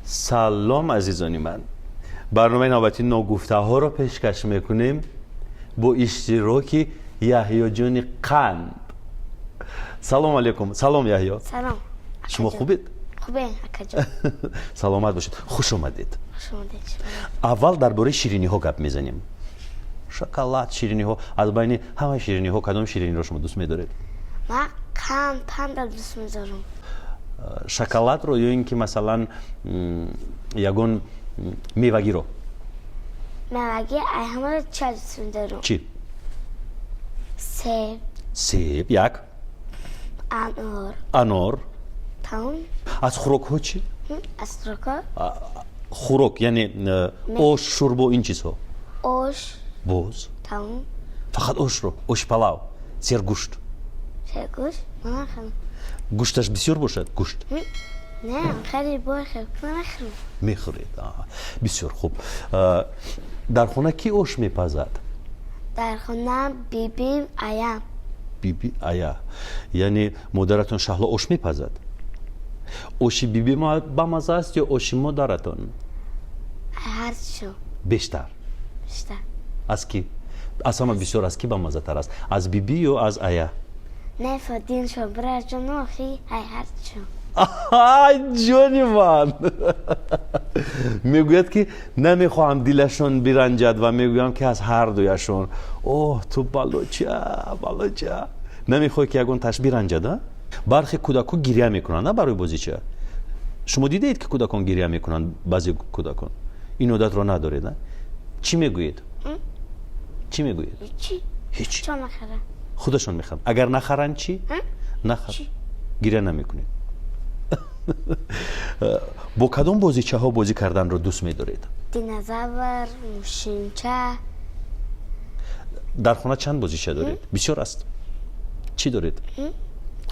Салом, азизони ман. Барномаи навбатии ногуфтаҳоро пешкаш мекунем бо иштироки Яҳёҷони қанд. Салом алейкум, салом, Яҳё. Салом. Шумо хубед? Хубе, акаҷон. Саломат бошед, хуш омадед. Хуш омадед. Аввал дар бораи шириниҳо гап мезанем, шоколад, шириниҳо. Аз байни ҳамаи шириниҳо кадом шириниро шумо дӯст медоред? Ман қанд панда дӯст медорам. Шоколадро ё ин ки, масалан, ягон мевагиро? Меваги ай ҳамаро ча дӯст медорам? Чӣ? Себ. Себ як. Анор. Анор. Тамом. Аз хӯрокҳо чӣ? Аз хӯрокҳо? Хӯрок, яъне ош, шӯрбо, ин чизҳо. Ош. Боз? Тамом. Фақат ошро? Оши палав сергӯшт? Сергӯшт намехӯрам. Гӯшташ бисёр бошад, гӯшт. Не, хеле бой хел намехӯрам. Мехӯред. Бисёр хуб. Дар хона кӣ ош мепазад? Дар хона бибим, аям. Биби, ая, яъне модаратон Шаҳло ош мепазад. Оши биби бамаза аст ё оши модаратон? Ҳарчо. Бештар? Бештар. Аз кӣ аз ҳама бисёр, аз кӣ бамаззатар аст, аз бибӣ ё аз ая? Не, фодиншо бираҷон, охи ай ҳарчо. Ай, ҷони ман, мегӯяд, ки намехоҳам дилашон биранҷад ва мегӯям, ки аз ҳар дуяшон. Оҳ, ту балоча, балоча, намехоҳӣ, ки ягон таш биранҷад. А бархе кӯдакҳо гиря мекунанд, на барои бозича. Шумо дидаед, ки кӯдакон гиря мекунанд? Баъзе кӯдакон ин одатро надоред, на? Чӣ мегӯед, чӣ мегӯед? Чӣ? Ҳеч. Чо нахара. Худашон мехаранд. Агар нахаранд чӣ? Нахар, гиря намекунед. Бо кадом бозичаҳо бозӣ карданро дӯст медоред? Динозавр, мошинча. Дар хона чанд бозича доред? Бисёр аст? Чӣ доред?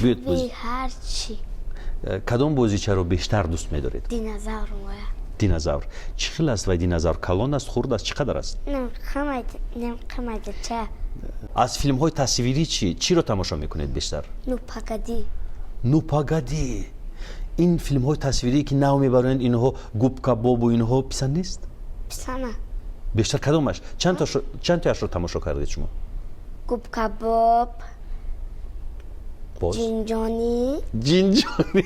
Биёед. Ҳарчи. Кадом бозичаро бештар дӯст медоред? Динозавр моя. Динозавр чӣ хел аст? Вай динозавр калон аст, хурд аст, чӣ қадар аст? Немқамайдача. Аз филмҳои тасвирӣ чӣ чиро тамошо мекунед бештар? Ну погоди. Ну погоди. Ин филмҳои тасвирие, ки нав мебароянд, инҳо, Губка Бобу, инҳо писанд нест? Писана. Бештар кадомаш? Чанд тояшро тамошо кардед шумо? Губка Боб. Боз? Ҷинҷонӣ. Ҷинҷонӣ,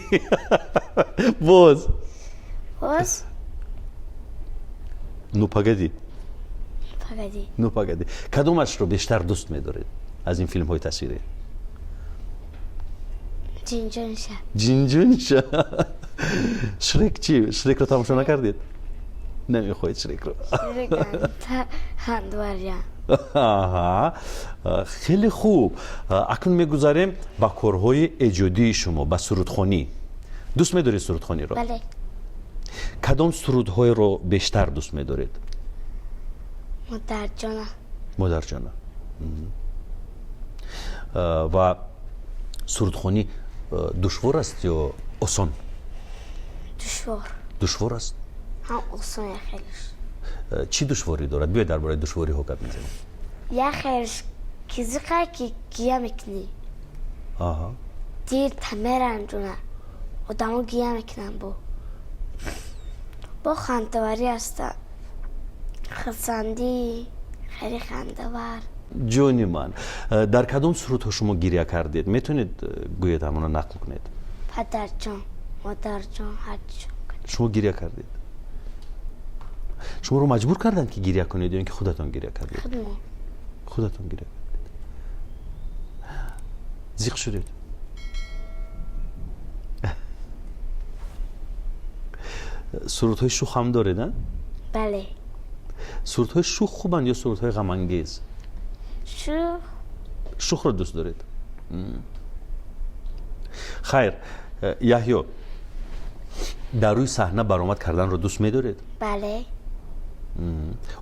боз? Боз. Ну погоди. Погоди. Ну погоди. Кадомашро бештар дӯст медоред аз ин филмҳои тасвирӣ? Ҷинҷониша. Ҷинҷониша. Шрек чӣ? Шрекро тамошо накардед? Намехоҳед Шрекро? Хандваря. Аҳа, хеле хуб. Акнун мегузарем ба корҳои эҷодии шумо, ба сурудхонӣ. Дӯст медоред сурудхониро? Бале. Кадом сурудҳоеро бештар дӯст медоред? Модарҷона. Модарҷона. Ва сурудхонӣ душвор аст ё осон? Душвор. Душвор аст? Ҳам осон, яхелш. Чӣ душворӣ дорад? Биёед, дар бораи душвориҳо гап мезанем. Яхелш ки зиқа, ки гия мекунӣ, дилта меранҷона, одамо гия мекунанд, бо хандаварӣ ҳастанд, хурсандӣ, хеле хандавар. Ҷони ман, дар кадом сурудҳо шумо гиря кардед? Метавонед гӯед, ҳамона нақл кунед? Падарҷон, модарҷон, ҳарчо. Шумо гиря кардед. Шуморо маҷбур карданд, ки гиря кунед, ё ин ки худатон гиря кардед? Худмон. Худатон гиря кардед, зиқ шудед. Сурудҳои шух ҳам доред, а? Бале. Сурудҳои шух хубанд ё сурудҳои ғамангез? Шух. Шухро дӯст доред. Хайр, Яҳё, дар рӯи саҳна баромад карданро дӯст медоред? Бале.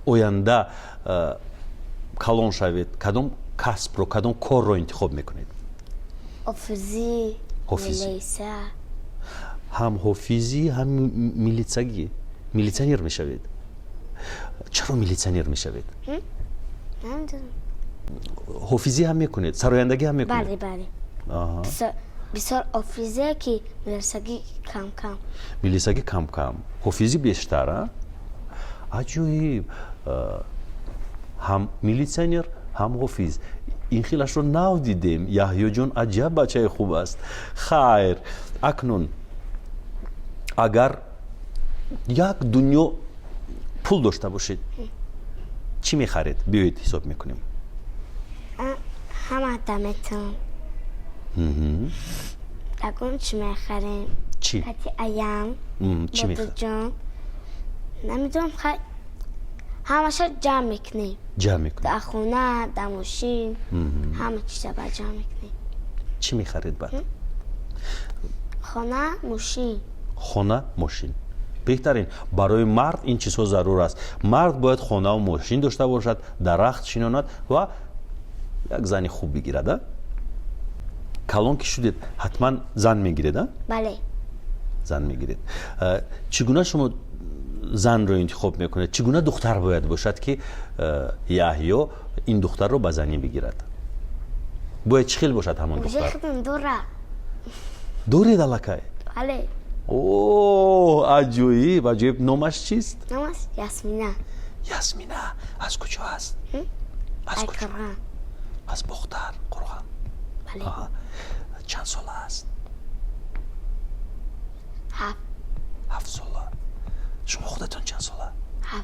Оянда калон шавед, кадом касбро, кадом корро интихоб мекунед? Ҳофизӣ. Ҳофизӣ. Милиса. Ҳам ҳофизӣ, ҳам милитсагӣ, милитсионер мешавед. Чаро милитсионер мешавед? Намедонам. Ҳофизӣ ҳам мекунед, сарояндагӣ ҳам мекунед? Бале, бале. Бисёр ҳофизе ки милисагӣ кам-кам. Милисагӣ кам-кам, ҳофизӣ бештар, а? Аҷоиб, ҳам милитсионер, ҳам ҳофиз. Ин хелашро нав дидем. Яҳёҷон аҷаб бачаи хуб аст. Хайр, акнун агар як дунё пул дошта бошед, чӣ мехаред? Биёед, ҳисоб мекунем. Ҳамата метавон. Ягон чӣ мехарем. Чӣ? Кати аям. Чӣ мехаред? Ботуҷон. Намедонам, хай, ҳамаша ҷамъ мекунем. Ҷамъ мекунед? Дар хона, дар мошин, ҳама чиза ба ҷамъ мекунем. Чӣ мехаред баъд? Хона, мошин. Хона, мошин, беҳтарин. Барои мард ин чизҳо зарур аст. Мард бояд хонаву мошин дошта бошад, дарахт шинонад ва як зани хуб бигирад. А калон ки шудед, ҳатман зан мегиред, а? Бале. Зан мегиред. Чӣ гуна шумо занро интихоб мекунед? Чӣ гуна духтар бояд бошад, ки Яҳё ин духтарро ба занӣ бигирад? Бояд чӣ хел бошад ҳамон Уже духтар? Худам дора. Доред аллакай? Бале. О, аҷоиб, аҷоиб! Номаш чист? Номаш Ясмина. Ясмина аз куҷо аст? Аз куҷо? Айқурған. Аз Бохтар, Қурған? Бале. Аҳа. Чанд сола аст? 7. 7 сола. Шумо худатон чанд сола? 7.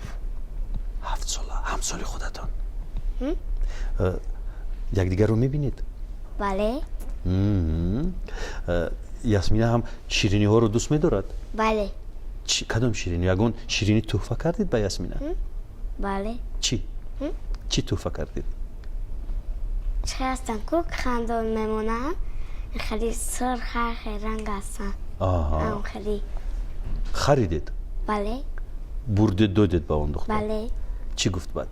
7 сола, ҳамсоли худатон. Якдигарро мебинед? Бале. Ясмина ҳам шириниҳоро дӯст медорад? Бале. Кадом ширинӣ? Ягон ширинӣ тӯҳфа кардед ба Ясмина? Бале. Чӣ, чӣ тӯҳфа кардед? Чӣ ҳастанд ку, хандон мемонанд, хеле сурх, ҳар хел ранг ҳастанд. Аҳа Ам хеле. Харидед? Бале. Бурдед, додед ба он духтар? Бале. Чӣ гуфт баъд?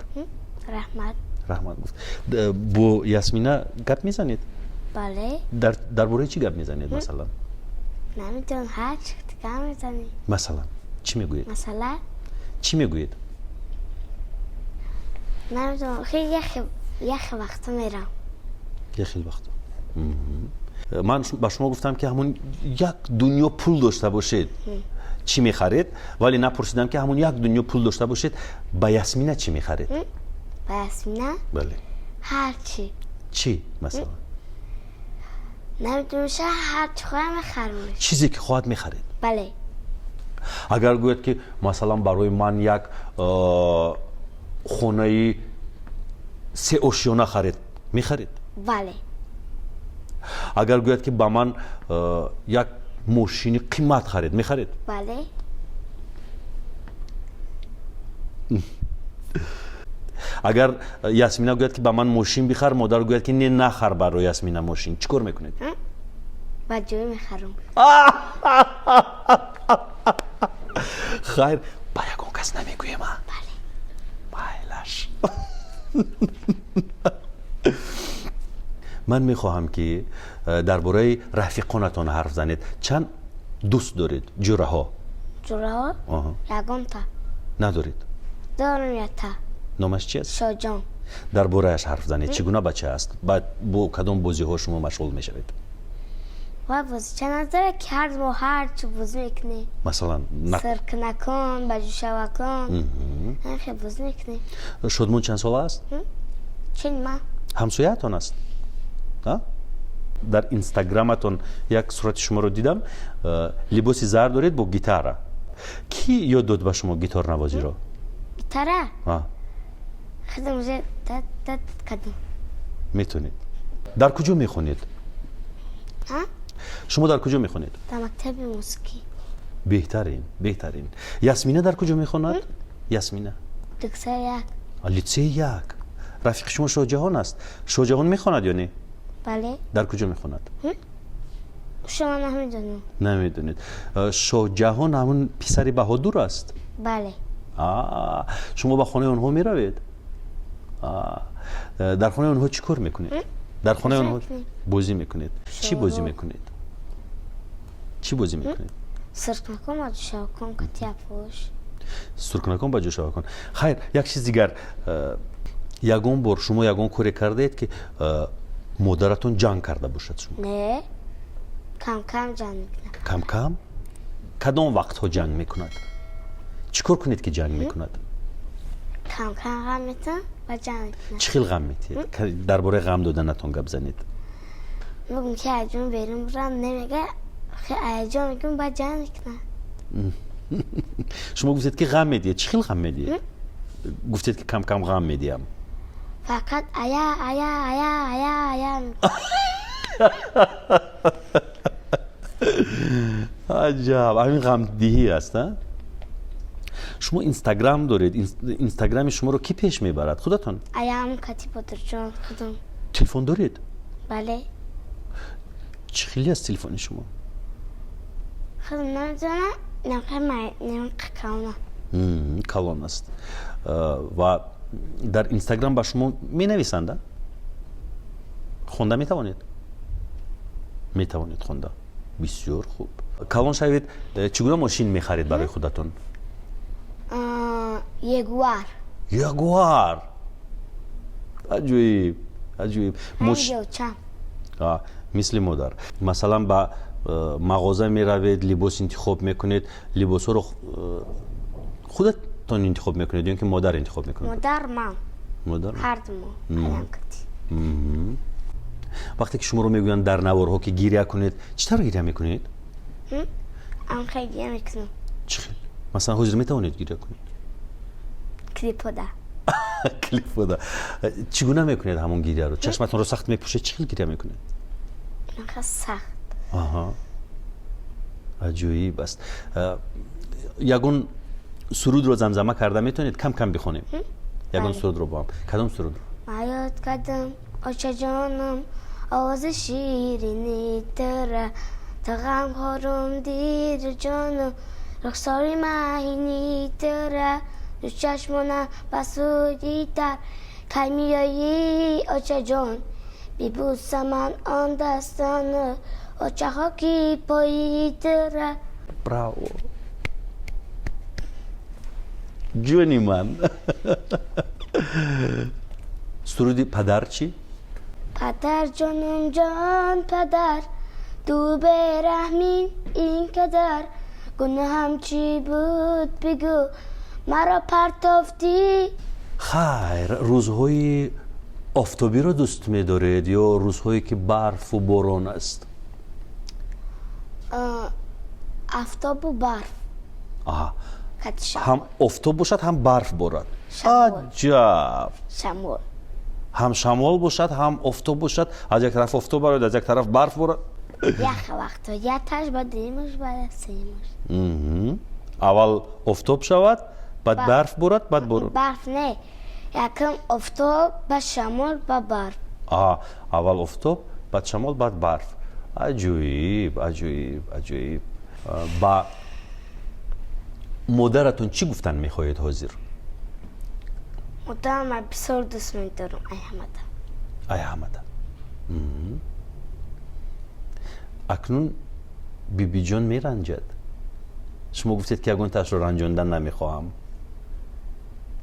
Раҳмат. Раҳмат гуфт. Бо Ясмина гап мезанед? Бале. Дар бораи чӣ гап мезанед, масалан? Намедонам, ҳар чӣ гап мезанем. Масалан, чӣ мегӯед? Масалан? Чӣ мегӯед? Намедонам, хеле яхе вақто мерам. Як хел вақто. Ман ба шумо гуфтам, ки ҳамон як дунё пул дошта бошед, чӣ мехаред, вале напурсидам, ки ҳамон як дунё пул дошта бошед, ба Ясмина чӣ мехаред? Ба Ясмина? Бале. Ҳарчи. Чӣ, масалан? Намедонам, ша ҳарчи хоҳам, мехарам. Чизе ки хоҳад, мехаред? Бале. Агар гӯяд, ки масалан, барои ман як хонаи сеошёна харед, мехаред? Бале. Агар гӯяд, ки ба ман як мошини қимат харед, мехаред? Бале. Агар Ясмина гӯяд, ки ба ман мошин бихар, модар гӯяд, ки не, нахар барои Ясмина мошин, чӣ кор мекунед? Ба ҷой мехарам. Хайр, ба ягон кас намегӯем, а? Бале. Майлаш. Ман мехоҳам, ки дар бораи рафиқонатон ҳарф занед. Чанд дӯст доред, ҷураҳо? Ҷураҳо? Аҳа. Ягонта. Надоред? Дорам якта. Номаш чи аст? Шоҷон. Дар борааш ҳарф занед. Чӣ гуна бача аст? Баъд бо кадом бозиҳо шумо машғул мешавед? Вай бозича надорад, ки ҳар мо ҳарчи бозӣ мекунем. Масалан? Сиркунакон, ба ҷӯшавакон, ҳамин хел бозӣ мекунем. Шодмон чанд сола аст? Чин ман. Ҳамсояатон аст, а? Дар Инстаграматон як сурати шуморо дидам, либоси зар доред, бо гитара. Кӣ ёд дод ба шумо гитарнавозиро? Гитара? А. Худам уже дад кардам. Метонед. Дар куҷо мехонед? А? Шумо дар куҷо мехонед? Дар мактаби мусиқӣ. Беҳтарин, беҳтарин. Ясмина дар куҷо мехонад, Ясмина? Литсей 1. А, литсеи 1. Рафиқи шумо Шоҳҷаҳон аст. Шоҳҷаҳон мехонад ё не? Бале. Дар куҷо мехонад? Шумо намедонам. Намедонед. Шоҳҷаҳон ҳамун писари Баҳодур аст? Бале. А, шумо ба хонаи онҳо меравед? А, дар хонаи онҳо чӣ кор мекунед? Дар хонаи Бозӣ онҳо мекунем. Бозӣ мекунед. Чӣ бозӣ Шоҳ. мекунед? Чӣ бозӣ мекунед? Сиркунакон ба ҷӯшавакон, катияпош. Суркунакон ба ҷӯшавакон. Хайр, як чиз дигар. Ягон бор шумо ягон коре кардаед, ки Модаратон ҷанг карда бошад шумо? Не, кам-кам ҷанг мекунад. Кам-кам? Кадом вақтҳо ҷанг мекунад? Чӣ кор кунед, ки ҷанг мекунад? Кам-кам ғам метам ва ҷанг мекунад. Чӣ хел ғам метиҳед? Дар бораи ғам доданатон гап занед. Мегум, ки айҷон берун бурам, намега, айҷон мегум, баъд ҷанг мекунад. Шумо гуфтед, ки ғам медиҳед. Чӣ хел ғам медиҳед? Гуфтед, ки кам-кам ғам медиҳам. Фақат ая, ая, ая, ая, ая. Аҷаб, ҳамин ғамдиҳӣ аст, а? Шумо Инстаграм доред. Инстаграми шуморо кӣ пеш мебарад? Худатон? Аям кати Ботирҷон, худам. Телефон доред? Бале. Чӣ хеле аст телефони шумо? Худам намедонам, намқа калона. Калон аст. Ва дар Инстаграм ба шумо менависанд, а? Хонда метавонед? Метавонед хонда. Бисёр хуб. Калон шавед, чӣ гуна мошин мехаред барои худатон? Ягуар. Ягуар. Аҷоиб, аҷоиб. Мисли модар. Масалан, ба мағоза меравед, либос интихоб мекунед, либосҳоро худатон интихоб мекунед ё ин ки модар интихоб мекунад? Модар, ман. Модар? Ҳар ду мо. Вақте ки шуморо мегӯянд дар наворҳо, ки гиря кунед, чӣ тавр гиря мекунед? Ам хел гиря мекунам. Чӣ хел? Масалан, ҳозир метавонед гиря кунед? Клипода. Клипода. Чӣ гуна мекунед ҳамон гиряро? Чашматонро сахт мепӯшед, чӣ хел гиря мекунед? Сахт. Аҳа, аҷоиб аст. Ягон сурудро замзама карда метавонед? Кам кам бихонем ягон сурудро бо ҳам. Кадом сурудро? Ман ёд кардам, очаҷонам, овози ширини тура, то ғамхорум диру ҷонум, рухсори маҳини тура, ду чашмонам ба сӯи дар, кай меоӣ, очаҷон, бибӯсаман он дастону оча, хоки пои тура. Браво, ҷони ман! Суруди падар чӣ? Падар ҷонум, ҷон падар, ту бераҳмӣ ин қадар, гуноҳам чӣ буд, бигӯ, маро партофтӣ. Хайр, рӯзҳои офтобиро дӯст медоред ё рӯзҳое, ки барфу борон аст? Афтобу барф. Ҳам офтоб бошад, ҳам барф борад. Аҷаб! Шамол. Ҳам шамол бошад, ҳам офтоб бошад, аз як тараф офтоб барояд, аз як тараф барф борад. Ях вақто якташ, баъд дуюмаш, баъд сеюмаш. Аввал офтоб шавад, баъд барф борад, баъд борон. Барф не, якум офтоб, баъд шамол, баъд барф. Аввал офтоб, баъд шамол, баъд барф. Аҷоиб, аҷоиб, аҷоиб! Ба модаратон чӣ гуфтан мехоҳед ҳозир? Модарам ман бисёр дӯст медорам, ай ҳамада. Ай ҳамада. Акнун бибиҷон меранҷад. Шумо гуфтед, ки ягон ташро ранҷондан намехоҳам.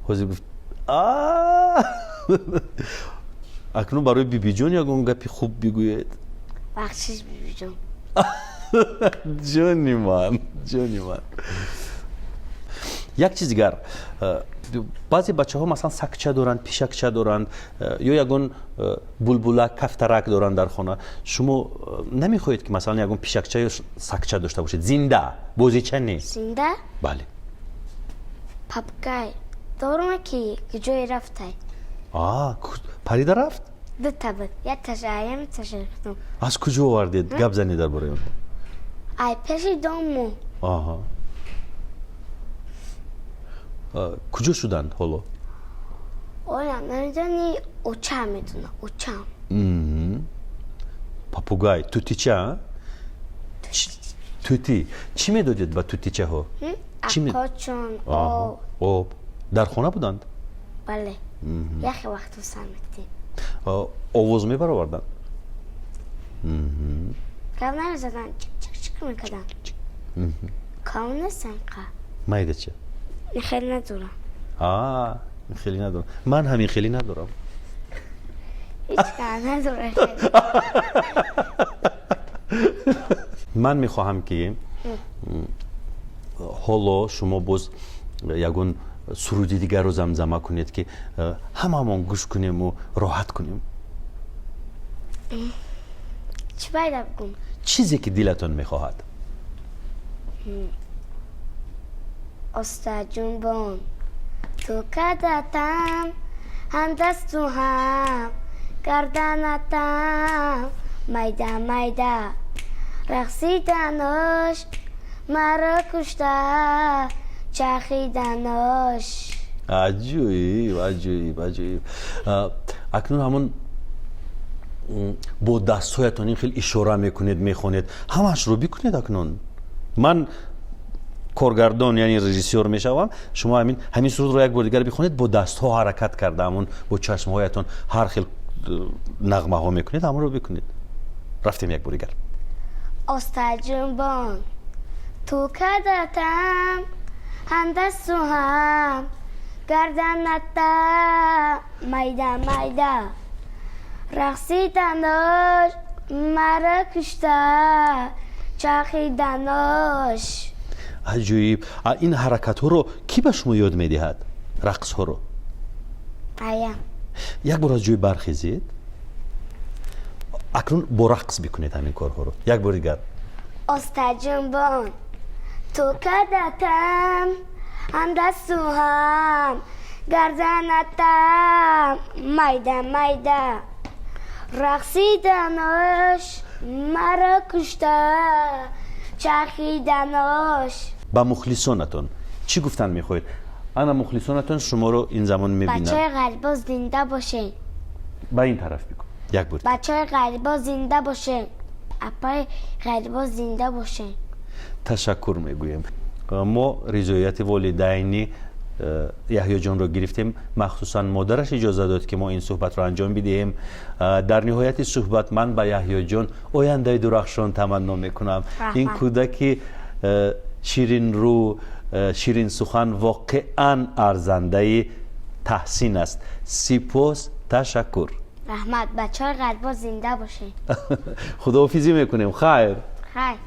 Ҳозир гуфт, акнун барои бибиҷон ягон гапи хуб бигӯед. Бахшиш, бибиҷон. Ҷони ман, ҷони ман! Як чиз дигар. Баъзе бачаҳо, масалан, сагча доранд, пишакча доранд ё ягон булбулак, кафтарак доранд дар хона. Шумо намехоҳед, ки, масалан, ягон пишакча ё сагча дошта бошед, зинда, бозича не? Зинда? Бале. Попугай дорум, ки куҷое рафтай. Парида рафт? Дута буд, якташ аям, якташ худам. Аз куҷо овардед? Гап занед дар бораи онҳо. Ай пеши дому. Аҳа, куҷо шуданд ҳоло? Олам намедони, очам медона, очам. Попугай тутича? Тути. Чӣ медодед ба тутичаҳо? Акочон. Об. Дар хона буданд? Бале, яхе вақту сар мекунем. Овоз мебароварданд? Гап намезаданд, чик-чик мекарданд. Калон нестанд қа. Майдача? Хеле надорам. Хеле надорам, ман ҳамин хеле надорам. Ҳеҷ кор надорад. Ман мехоҳам, ки ҳоло шумо боз ягон суруди дигарро замзама кунед, ки ҳамамон гӯш кунему роҳат кунем. Чӣ пайда бигӯм? Чизе ки дилатон мехоҳад. Оста ҷунбон ту кадатам, ҳам дасту ҳам гарданатам, майда майда рақсиданош маро кушта, чархиданош. Аҷоиб, аҷоиб, аҷоиб. Акнун ҳамон бо дастҳоятон ин хел ишора мекунед, мехонед, ҳамаашро бикунед. Акнун ман коргардон, яъне режиссёр мешавам. Шумо ҳамин сурудро як бор дигар бихонед, бо дастҳо ҳаракат карда, ҳамон бо чашмҳоятон ҳар хел нағмаҳо мекунед, ҳамонро бикунед. Рафтем, як бор дигар. Оста ҷунбон ту кадатам, ҳам дасту ҳам гарданата, майда майда рақсиданош маро кушта, чархиданош. Аҷоиб. Ин ҳаракатҳоро кӣ ба шумо ёд медиҳад, рақсҳоро? Ая. Як бор аз ҷой бархезед, акнун бо рақс бикунед ҳамин корҳоро, як бор дигар. Оста ҷунбон ту кадатам, ҳам дасту ҳам гарданатам, майда майда рақсиданош маро кушта, чархиданош. Ба мухлисонатон чӣ гуфтан мехоҳед? Ана мухлисонатон шуморо ин замон мебинанд. Бачаҳои ғарибо, зинда бошед. Ба ин тараф бикун, як бор. Бачаҳои ғарибо, зинда бошед. Апаи ғарибо, зинда бошед. Ташаккур мегӯем. Мо ризояти волидайни Яҳёҷонро гирифтем, махсусан модараш иҷоза дод, ки мо ин суҳбатро анҷом бидиҳем. Дар ниҳояти суҳбат ман ба Яҳёҷон ояндаи дурахшон таманно мекунам. Ин кӯдаки ширинрӯ, ширинсухан воқеан арзандаи таҳсин аст. Сипос, ташаккур. Раҳмат. Бачаҳои ғарибо, зинда бошед. Худоҳофизӣ мекунем, хайр. Хайр.